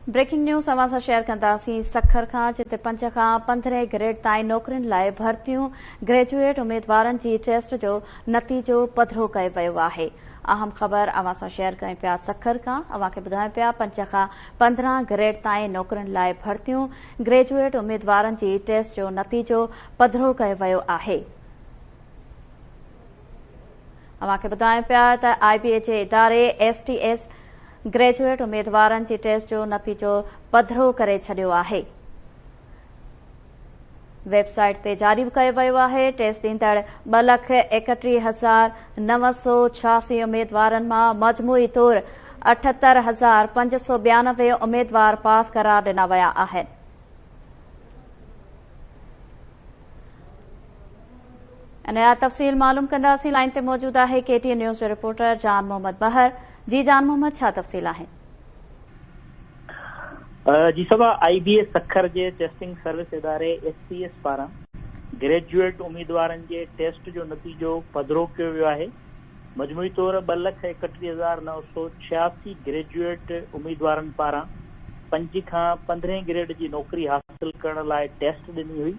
Breaking news اوهان سان share ڪنداسين سکر کان جتي 5 کان 15 گريڊ تائين نوڪرين لاء ڀرتيون گريجوئيٽ اميدوارن جي ٽيسٽ جو نتيجو پڌرو ڪيو ويو آهي. اهم خبر اوهان سان شيئر ڪيون پيا سکر کان اوهان کي ٻڌايون پيا 5 کان 15 گريڊ تائين نوڪرين لاء ڀرتيون گريجوئيٽ اميدوارن جي ٽيسٽ جو نتيجو پڌرو ڪيو ويو آهي. اوهان کي ٻڌايون پيا ته آء بي اي جي اداري ايس ٽي ايس گريجوئيٽ اميدوارن جي ٽيسٽ جو نتيجو پڌرو ڪري ڇڏيو آهي. ويب سائيٽ تي جاري به ڪيو ويو آهي. ٽيسٽ ڏيندڙ 2,31,986 اميدوارن مان مجموعي طور 78,592 اميدوار پاس قرار ڏنا ويا آهن. ان جا تفصيل معلوم ڪنداسين لائين تي موجود آهي ڪي ٽي اين نيوز جو رپورٽر جان محمد بحر جي جان محمد ڇا تفصيل آهن. جي صبا آئي بي اي سکر جي ٽيسٽنگ سروس اداري ايس ٽي ايس پاران گريجوئيٽ اميدوارن جي ٽيسٽ جو نتيجو پڌرو ڪيو ويو آهي مجموعي طور 2,31,986 گريجوئيٽ اميدوارن پاران 5 کان 15 گريڊ جي نوڪري حاصل ڪرڻ لاء ٽيسٽ ڏني هئي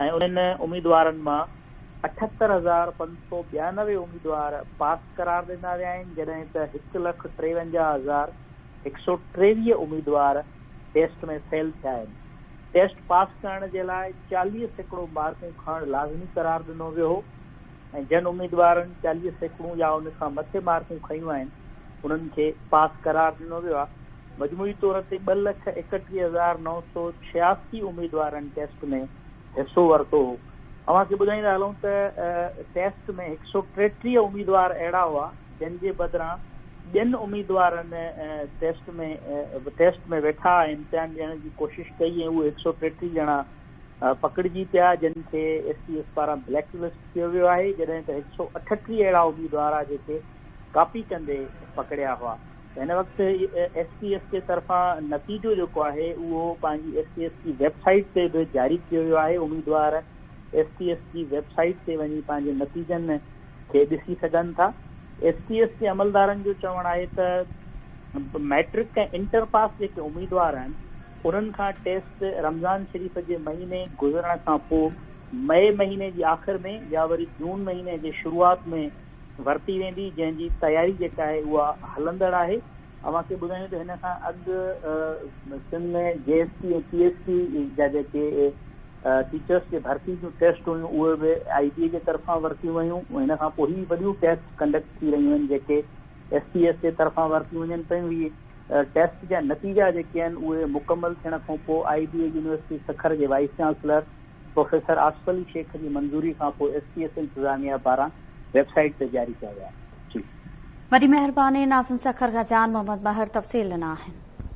۽ انهن اميدوارن مان 78,592 اميدوار پاس قرار ڏنا ويا آهن جڏهن ته 1,53,123 اميدوار ٽيسٽ ۾ فيل ٿيا آهن. ٽيسٽ پاس ڪرڻ جي لاء 40% مارڪون کڻڻ لازمي قرار ڏنو ويو هو ۽ جن اميدوارن 40% يا ان کان مٿي مارڪون کنيون آهن انهن کي پاس قرار ڏنو ويو آهي. مجموعي طور تي 2,31,986 اميدوارن ٽيسٽ ۾ حصو ورتو هو. اوهان کي ٻڌائيندا هلون ته ٽيسٽ ۾ 133 اميدوار اهڙا هئا جن جي بدران ٻين اميدوارن ٽيسٽ ۾ ٽيسٽ ۾ ويٺا ۽ امتحان ڏيڻ جي ڪوشش ڪئي ۽ اهي 133 ڄڻا پڪڙجي پيا جن کي ايس ٽي ايس پاران بليڪ لسٽ ڪيو ويو آهي جڏهن ته 138 اهڙا اميدوار هئا جيڪي ڪاپي ڪندي پڪڙيا هئا. هن وقت ايس ٽي ايس جي طرفان نتيجو جيڪو آهي اهو پنهنجي ايس ٽي ايس جي ويب سائيٽ تي به جاري ڪيو ويو آهي اميدوار ايس ٽي ايس جي ويب سائيٽ تي وڃي پنهنجي نتيجن کي ڏسي سگهن ٿا ايس ٽي ايس جي عملدارن جو چوڻ آهي ته ميٽرڪ ۽ انٽر پاس جيڪي اميدوار آهن انهن کان ٽيسٽ رمضان شريف جي مهيني گذرڻ کان پوء مئي مهيني جي آخر ۾ يا وري جون مهيني جي شروعات ۾ ورتي ويندي جنهن جي تياري جيڪا آهي اها هلندڙ آهي اوهان کي ٻڌايون ته هن کان اڳ Sindh ۾ G S T ۽ P S T جا جيڪي ٽيچرس جي ڀرتي جون ٽيسٽ هيون اهي به آئي بي اي جي طرفان ورتيون ويون هن کان پوء هي وڏيون ٽيسٽ ڪنڊڪٽ ٿي رهيون آهن جيڪي ايس ٽي ايس جي طرفان ورتيون وڃن پيون هي ٽيسٽ جا نتيجا جيڪي آهن اهي مڪمل ٿيڻ کان پوء آئي بي اي يونيورسٽي سکر جي vice chancellor professor Asif Ali Shaikh جي منظوري کان پوء ايس ٽي ايس انتظاميا پاران ويب سائيٽ تي جاري ڪيا ويا. جي. وڏي مهرباني ناظم سکر کان جان محمد مهر تفصيل ڏنا آهن.